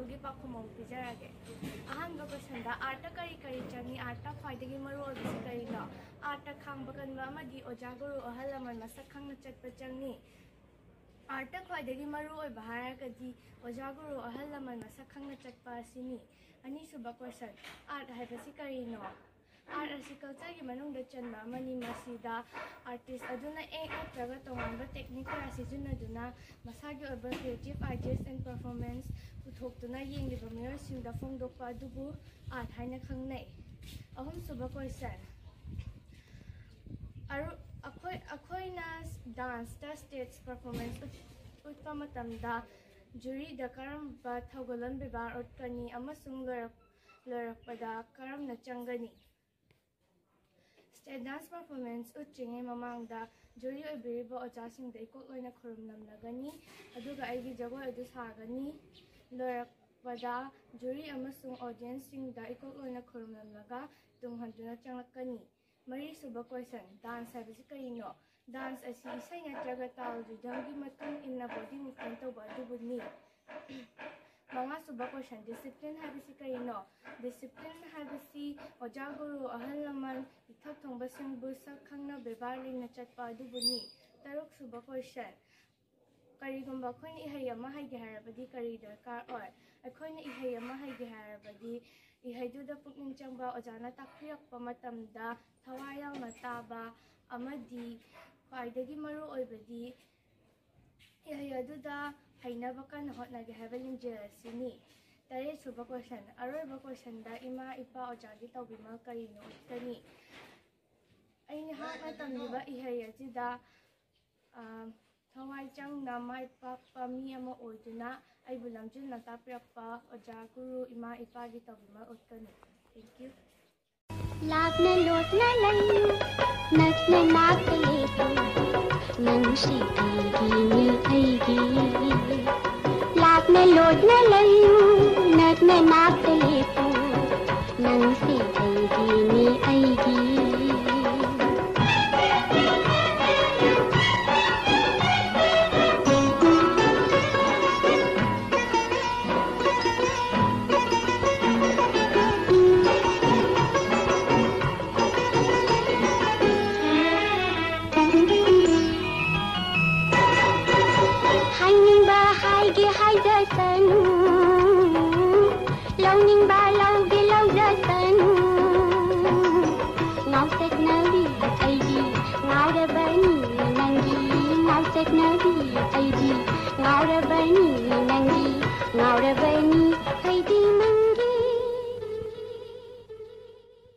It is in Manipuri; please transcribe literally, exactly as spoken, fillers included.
ꯒꯤ ꯄꯥꯎꯈꯨꯝ ꯑꯃꯨꯛ ꯄꯤꯖꯔꯒꯦ꯫ ꯑꯍꯥꯟꯕ ꯀꯣꯏꯁꯟꯗ, ꯑꯥꯔꯠꯇ ꯀꯔꯤ ꯀꯔꯤ ꯆꯪꯏ? ꯑꯥꯔꯠꯇ ꯈ꯭ꯋꯥꯏꯗꯒꯤ ꯃꯔꯨ ꯑꯣꯏꯕꯁꯤ ꯀꯔꯤꯅꯣ? ꯑꯥꯔꯠꯇ ꯈꯥꯡꯕ ꯀꯟꯕ ꯑꯃꯗꯤ ꯑꯣꯖꯥ ꯒꯨꯔꯨ ꯑꯍꯜ ꯂꯃꯟ ꯃꯁꯛ ꯈꯪꯅ ꯆꯠꯄ ꯆꯪꯏ꯫ ꯑꯥꯔꯠꯇ ꯈ꯭ꯋꯥꯏꯗꯒꯤ ꯃꯔꯨ ꯑꯣꯏꯕ ꯍꯥꯏꯔꯒꯗꯤ ꯑꯣꯖꯥ ꯒꯨꯔꯨ ꯑꯍꯜ ꯂꯃꯟ ꯃꯁꯛ ꯈꯪꯅ ꯆꯠꯄ ꯑꯁꯤꯅꯤ꯫ ꯑꯅꯤꯁꯨꯕ ꯀꯣꯏꯁꯟ, ꯑꯥꯔꯠ ꯍꯥꯏꯕꯁꯤ ꯀꯔꯤꯅꯣ? ꯑꯥꯔꯠ ꯑꯁꯤ ꯀꯜꯆꯔꯒꯤ ꯃꯅꯨꯡꯗ ꯆꯟꯕ ꯑꯃꯅꯤ꯫ ꯃꯁꯤꯗ ꯑꯥꯔꯇꯤꯁ ꯑꯗꯨꯅ ꯑꯦꯛ ꯅꯠꯇ꯭ꯔꯒ ꯇꯣꯉꯥꯟꯕ ꯇꯦꯛꯅꯤꯛ ꯀꯌꯥ ꯁꯤꯖꯤꯟꯅꯗꯨꯅ ꯃꯁꯥꯒꯤ ꯑꯣꯏꯕ ꯀ꯭ꯔꯤꯌꯦꯇꯤꯞ ꯑꯥꯏꯗꯤꯌꯥꯁ ꯑꯦꯟ ꯄꯔꯐꯣꯔꯃꯦꯟꯁ ꯄꯨꯊꯣꯛꯇꯨꯅ ꯌꯦꯡꯂꯤꯕ ꯃꯤꯑꯣꯏꯁꯤꯡꯗ ꯐꯣꯡꯗꯣꯛꯄ ꯑꯗꯨꯕꯨ ꯑꯥꯔꯠ ꯍꯥꯏꯅ ꯈꯪꯅꯩ꯫ ꯑꯍꯨꯝꯁꯨꯕ ꯀꯣꯏꯁꯟ, ꯑꯔꯨ-, ꯑꯩꯈꯣꯏ, ꯑꯩꯈꯣꯏꯅ ꯗꯥꯟꯁꯇ ꯁ꯭ꯇꯦꯖ ꯄꯔꯐꯣꯔꯃꯦꯟꯁ ꯎꯠ-, ꯎꯠꯄ ꯃꯇꯝꯗ ꯖꯨꯔꯤꯗ ꯀꯔꯝꯕ ꯊꯧꯒꯜꯂꯣꯟ ꯕꯦꯕꯥꯔ ꯎꯠꯀꯅꯤ ꯑꯃꯁꯨꯡ ꯂꯣꯏꯔꯛ-, ꯂꯣꯏꯔꯛꯄꯗ ꯀꯔꯝꯅ ꯆꯪꯒꯅꯤ? ꯁ꯭ꯇꯦꯖ ꯗꯥꯟꯁ ꯄꯔꯐꯣꯔꯃꯦꯟꯁ ꯎꯠꯇ꯭ꯔꯤꯉꯩ ꯃꯃꯥꯡꯗ ꯖꯨꯔꯤ ꯑꯣꯏꯕꯤꯔꯤꯕ ꯑꯣꯖꯥꯁꯤꯡꯗ ꯏꯀꯣꯛ ꯂꯣꯏꯅ ꯈꯨꯔꯨꯝꯂꯝꯂꯒꯅꯤ, ꯑꯗꯨꯒ ꯑꯩꯒꯤ ꯖꯒꯣꯏ ꯑꯗꯨ ꯁꯥꯒꯅꯤ꯫ ꯂꯣꯏꯔꯛꯄꯗ ꯖꯨꯔꯤ ꯑꯃꯁꯨꯡ ꯑꯣꯗꯤꯌꯦꯟꯁꯁꯤꯡꯗ ꯏꯀꯣꯛ ꯂꯣꯏꯅ ꯈꯨꯔꯨꯝꯂꯝꯂꯒ ꯇꯨꯡ ꯍꯟꯗꯨꯅ ꯆꯪꯂꯛꯀꯅꯤ꯫ ꯃꯔꯤꯁꯨꯕ ꯀꯣꯏꯁꯟ, ꯗꯥꯟꯁ ꯍꯥꯏꯕꯁꯤ ꯀꯔꯤꯅꯣ? ꯗꯥꯟꯁ ꯑꯁꯤ ꯏꯁꯩ ꯅꯠꯇ꯭ꯔꯒ ꯇꯥꯜ ꯔꯤꯗꯝꯒꯤ ꯃꯇꯨꯡ ꯏꯟꯅ ꯕꯣꯗꯤ ꯃꯨꯚꯃꯦꯟ ꯇꯧꯕ ꯑꯗꯨꯕꯨꯅꯤ꯫ ꯃꯉꯥꯁꯨꯕ ꯀꯣꯏꯁꯟ, ꯗꯤꯁꯤꯄ꯭ꯂꯤꯟ ꯍꯥꯏꯕꯁꯤ ꯀꯔꯤꯅꯣ? ꯗꯤꯁꯤꯄ꯭ꯂꯤꯟ ꯍꯥꯏꯕꯁꯤ ꯑꯣꯖꯥ ꯒꯨꯔꯨ ꯑꯍꯜ ꯂꯃꯟ ꯏꯊꯛ ꯊꯣꯡꯕꯁꯤꯡꯕꯨ ꯁꯛ ꯈꯪꯅ ꯕꯦꯕꯥꯔ ꯂꯩꯅ ꯆꯠꯄ ꯑꯗꯨꯕꯨꯅꯤ꯫ ꯇꯔꯨꯛꯁꯨꯕ ꯀꯣꯏꯁꯟ, ꯀꯔꯤꯒꯨꯝꯕ ꯑꯩꯈꯣꯏꯅ ꯏꯍꯩ ꯑꯃ ꯍꯩꯒꯦ ꯍꯥꯏꯔꯕꯗꯤ ꯀꯔꯤ ꯗꯔꯀꯥꯔ ꯑꯣꯏ? ꯑꯩꯈꯣꯏꯅ ꯏꯍꯩ ꯑꯃ ꯍꯩꯒꯦ ꯍꯥꯏꯔꯕꯗꯤ ꯏꯍꯩꯗꯨꯗ ꯄꯨꯛꯅꯤꯡ ꯆꯪꯕ, ꯑꯣꯖꯥꯅ ꯇꯥꯛꯄꯤꯔꯛꯄ ꯃꯇꯝꯗ ꯊꯋꯥꯏ ꯌꯥꯎꯅ ꯇꯥꯕ, ꯑꯃꯗꯤ ꯈ꯭ꯋꯥꯏꯗꯒꯤ ꯃꯔꯨ ꯑꯣꯏꯕꯗꯤ ꯏꯍꯩ ꯑꯗꯨꯗ ꯍꯩꯅꯕ ꯀꯟꯅ ꯍꯣꯠꯅꯒꯦ ꯍꯥꯏꯕ ꯂꯤꯡꯖꯦꯜ ꯑꯁꯤꯅꯤ꯫ ꯇꯔꯦꯠꯁꯨꯕ ꯀꯣꯏꯁꯟ, ꯑꯔꯣꯏꯕ ꯀꯣꯏꯁꯟꯗ ꯏꯃꯥ, ꯏꯄꯥ, ꯑꯣꯖꯥꯒꯤ ꯇꯧꯕꯤꯃꯜ ꯀꯔꯤꯅꯣ ꯎꯠꯀꯅꯤ? ꯑꯩꯅꯍꯥꯛꯅ ꯇꯝꯂꯤꯕ ꯏꯍꯩ ꯑꯁꯤꯗ, ꯑ, ꯊꯋꯥꯏ ꯆꯪꯅ ꯃꯥꯏ ꯄꯥꯛꯄ ꯃꯤ ꯑꯃ ꯑꯣꯏꯗꯨꯅ ꯑꯩꯕꯨ ꯂꯝꯖꯤꯡꯅ ꯇꯥꯛꯄꯤꯔꯛꯄ ꯑꯣꯖꯥ ꯒꯨꯔꯨ ꯏꯃꯥ ꯏꯄꯥꯒꯤ ꯇꯧꯕꯤꯃꯜ ꯎꯠꯀꯅꯤ꯫ Thank you. ꯂꯥꯞꯅ ꯂꯣꯠꯅ ꯂꯩꯌꯨ, ꯅꯛꯅ ꯅꯥꯛꯇ ꯂꯦꯞꯄꯨ, ꯅꯪꯁꯤ ꯑꯩꯒꯤꯅꯤ, ꯑꯩꯒꯤ꯫ ꯂꯥꯞꯅ ꯂꯣꯠꯅ ꯂꯩꯌꯨ, ꯅꯛꯅ ꯅꯥꯛꯇ ꯂꯦꯞꯄꯨ, ꯅꯪꯁꯤ ꯑꯩꯒꯤꯅꯤ, ꯑꯩꯒꯤ꯫ ꯅꯕꯤ ꯑꯩꯗꯤ ꯉꯥꯎꯔꯕꯅꯤ꯫